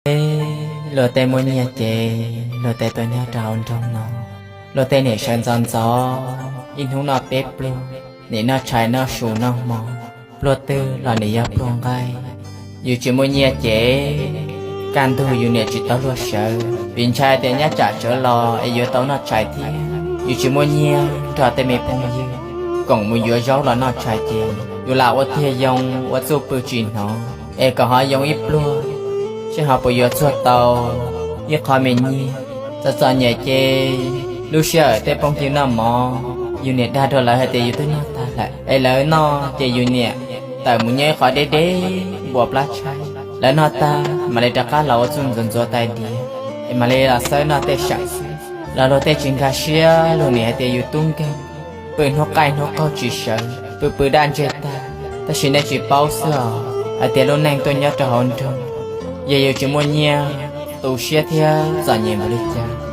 Luag tej muaj nyiaj ces luag tej tuaj nyob rau hauv nroog no, luag tej niam sawv ntxov ntxov, ib hnub noj peb pluag, nim noj tshais noj su noj hmo, pluag twg los nim yog pluag nqaij. Yus tsis muaj nyiaj ces kaj ntug yus niam tsis tau luag sawv, vim ntshai tias nyab tsam tsawv los es yuav tau noj tshais thiab. Yus tsis muaj nyiaj nrog tej me phooj ywg koom mus yuav zaub los noj tshais ces yus lam ua tiag yoo ua txuj pw tsis hnov, es kom ho yoo ib pluag, seb ho puas yuav txuag tau ib qho me nyiaj. Txom txom nyem ces lub sij hawm tej phooj ywg noj mov, yus niam dag rau lawv hais tias yus twb noj tag lawm, es lawv noj ces yus niam tawm mus nyob ib qho deb deb npuas plab tshaib. Lawv noj tag mam li rov qab los ua txuj ntxuav ntxuav tais diav, es mam li los xawb noj tej seem xwb. Los luag tej tsis nkag siab, luag nim hais tias yus tub nkeeg, pw hnub qaij hnub qaug tsis sawv, pw pw daj ntseg tag. Tab sis nej tsis paub xwb os, hais tias lub neej tuaj nyob rau hauv nroog, yog yus tsis muaj nyiaj, tu siab thiab txom nyem npaum li cas.